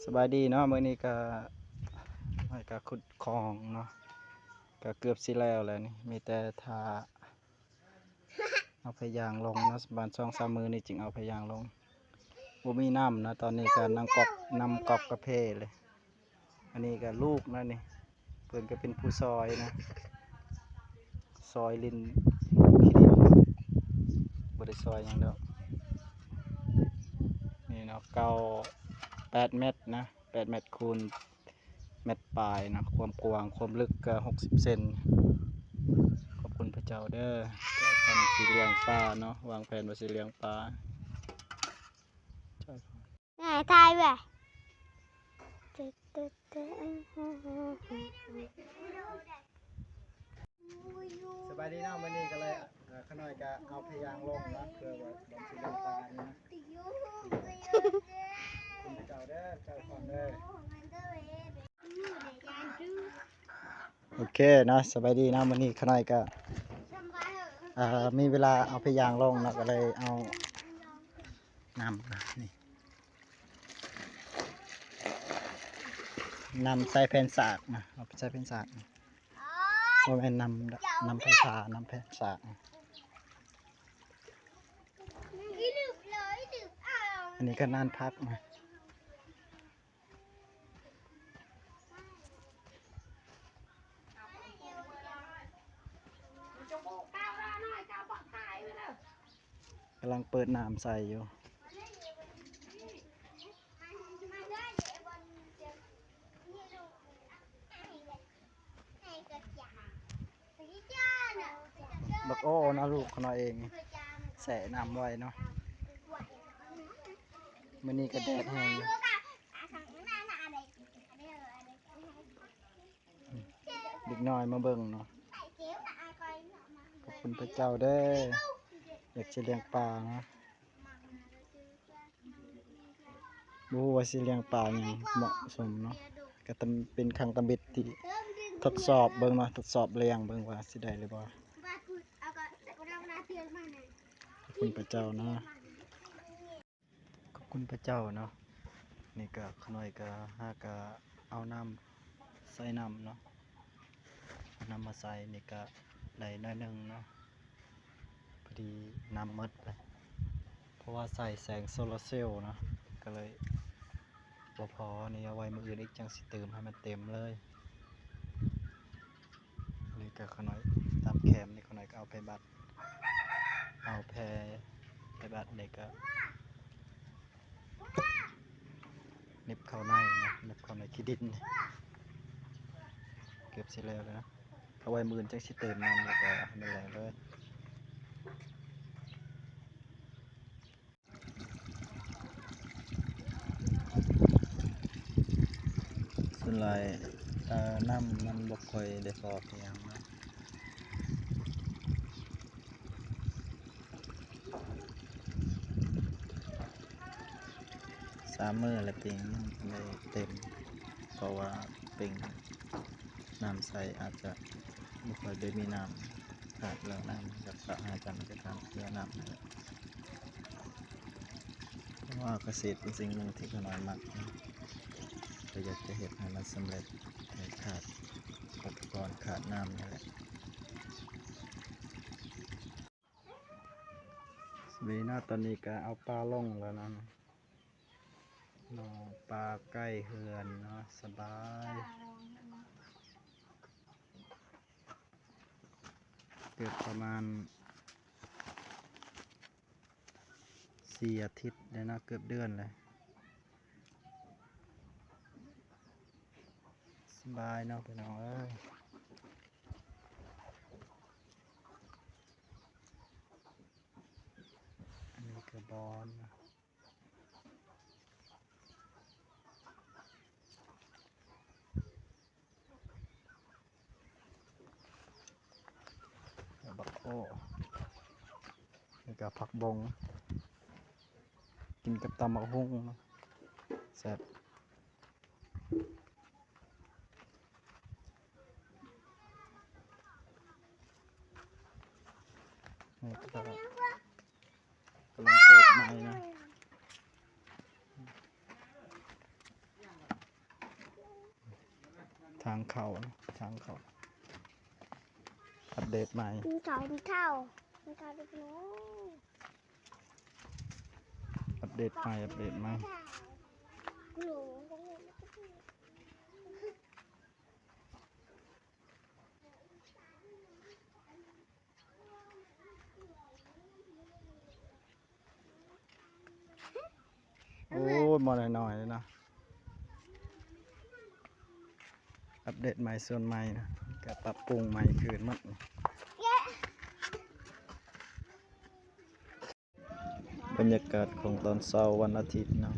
ສະບາຍດີເນາະ ມື້ນີ້ກະ ກະຂຸດຄອງເນາະ ກະເກືອບຊິແລ້ວແລ້ວນີ້ ມີແຕ່ຖ້າເອົາພະຍາງລົງເນາະ ປະມານສອງສາມມື້ນີ້ຈຶ່ງເອົາພະຍາງລົງ ບໍ່ມີນ້ຳນະ ຕອນນີ້ກະນັ່ງກອກ ນຳກອກກາເຟເລີຍ. ອັນນີ້ກະລູກນະນີ້ ເພິ່ນກະເປັນຜູ້ຊອຍນະ ຊອຍຫຼິ້ນຂີ້ດິນ ບໍ່ໄດ້ຊອຍຫຍັງດອກ. ນີ້ເນາະ ເກົ້າ ແປດແມັດນະ ແປດແມັດຄູນແມັດປາຍເນາະ ຄວາມກວ້າງ ຄວາມເລິກກະຫົກສິບເຊັນ. ຂອບຄຸນພະເຈົ້າເດີ ກະກຳລັງຊິລ້ຽງປາເນາະ ວາງແຜນວ່າຊິລ້ຽງປາ. ແມ່ຖ່າຍແວ່ ສະບາຍດີເນາະ ມື້ນີ້ກະເລີຍ ເອີ ຂະນ້ອຍກະເອົາພະຍາງລົງເນາະ ເພື່ອວ່າບາງຊິເລື່ອງປານີ້ນະ ເຈົ້າເດີ ເຈົ້າຂອງເດີ. ໂອເຄເນາະ ສະບາຍດີເນາະ ມື້ນີ້ຂະນ້ອຍກະ ເອີ ມີເວລາເອົາພະຍາງລົງເນາະ ກະເລີຍເອົາ ນ້ຳນີ້ ນ້ຳໃສ່ແຜ່ນສາກນະ ເອົາໄປໃສ່ແຜ່ນສາກນະ ບໍ່ແມ່ນນ້ຳ ນ້ຳໄຟຟ້າ ນ້ຳແຜ່ນສາກນະ. ອັນນີ້ກະນ້ຳຜັກນະ. ກຳລັງເປີດນ້ຳໃສ່ຢູ່ ບັກໂອ້ນະ ລູກຂະນ້ອຍເອງ ແຊ່ນ້ຳໄວ້ເນາະ. ມື້ນີ້ກະແດດແຮງຢູ່ ເດັກນ້ອຍມາເບິ່ງເນາະ. ຂອບຄຸນພະເຈົ້າເດີ ຢາກຊິລ້ຽງປາເນາະ ບໍ່ຮູ້ວ່າຊິລ້ຽງປາຫຍັງເໝາະສົມເນາະ ກະເປັນຄັ້ງທຳອິດທີ່ທົດສອບເບິ່ງເນາະ ທົດສອບລ້ຽງເບິ່ງວ່າຊິໄດ້ຫຼືບໍ່. ຂອບຄຸນພະເຈົ້າເນາະ. ຂອບຄຸນພະເຈົ້າເນາະ ນີ້ກະຂະນ້ອຍກະຫາກະເອົານ້ຳໃສ່ນ້ຳເນາະ ເອົານ້ຳມາໃສ່ນີ້ກະໄດ້ໜ້ອຍໜຶ່ງເນາະ ພໍດີນ້ຳໝົດເລີຍ ເພາະວ່າໃສ່ແສງໂຊລາເຊວເນາະ ກະເລີຍບໍ່ພໍ ນີ້ເອົາໄວ້ມື້ອື່ນອີກ ຈັ່ງຊິເຕີມໃຫ້ມັນເຕັມເລີຍ. ນີ້ກະຂະນ້ອຍຕາມແຄມນີ້ ຂະນ້ອຍກະເອົາໄພບັດ ເອົາແພ ໄພບັດນີ້ກະເໜັບເຂົ້າໃນເນາະ ເໜັບເຂົ້າໃນຂີ້ດິນ ເກືອບຊິແລ້ວແລ້ວນະ ເອົາໄວ້ມື້ອື່ນຈັ່ງຊິເຕີມນ້ຳ ແລ້ວກະໃຫ້ມັນແຫຼງເລີຍ. ສ່ວນຫຼາຍ ເອີ ນ້ຳມັນບໍ່ຄ່ອຍໄດ້ພໍອີຫຍັງເນາະ ສາມມື້ລະຕິ ໄດ້ເຕັມ ເພາະວ່າເປັນນ້ຳໃສ ອາດຈະບໍ່ຄ່ອຍໄດ້ມີນ້ຳ ຂາດເລື່ອງນ້ຳ ກະຫາການໄປທາງເຮືອນ້ຳ ເພາະວ່າກະເສດເປັນສິ່ງໜຶ່ງທີ່ຂະນ້ອຍມັກ ກະຢາກຈະເຮັດໃຫ້ມັນສຳເລັດ ແຕ່ຂາດອຸປະກອນ ຂາດນ້ຳນີ້ແຫຼະ. ສະບາຍດີເນາະ ຕອນນີ້ກະເອົາປາລົງແລ້ວເນາະ ນ້ອງປາໃກ້ເຮືອນເນາະ ສະບາຍ ເກືອບປະມານ ສີ່ອາທິດແລ້ວເນາະ ເກືອບເດືອນແລ້ວ ສະບາຍເນາະພີ່ນ້ອງເອີຍ. ອັນນີ້ກະບອນ ບັກໂອ້ ນີ້ກະຜັກບົງ ກິນກັບຕຳບັກຫຸ່ງ ແຊບ. ນີ້ກະ ກຳລັງເປີດໃໝ່ນະ. ທາງເຂົ້າ ທາງເຂົ້າ ອັບເດດໃໝ່ ກິນເຂົ້າ ກິນເຂົ້າ ກິນເຂົ້າເດັກນ້ອຍ ອັບເດດໃໝ່ ອັບເດດໃໝ່. ໂອ້ຍ ໝໍ້ນ້ອຍໆເນາະ ອັບເດດໃໝ່ ສ່ວນໃໝ່ນະ ກະປັບປຸງໃໝ່ຄືນໝົດ. ບັນຍາກາດຂອງຕອນເຊົ້າວັນອາທິດເນາະ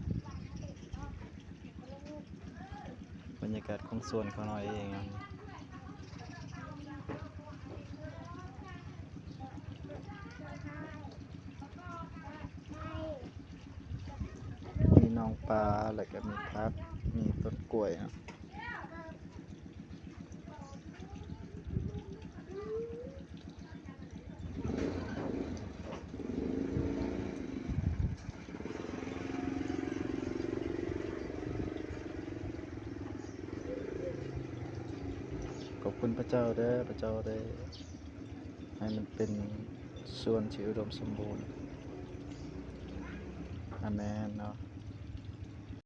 ບັນຍາກາດຂອງສວນຂ້ານ້ອຍເອງ. ມີໜອງປາ ແລ້ວກະມີຜັກ ມີຕົ້ນກ້ວຍເນາະ. ຂອບຄຸນພະເຈົ້າເດີ ພະເຈົ້າໄດ້ໃຫ້ມັນເປັນສວນທີ່ອຸດົມສົມບູນ. ອາແມນເນາະ.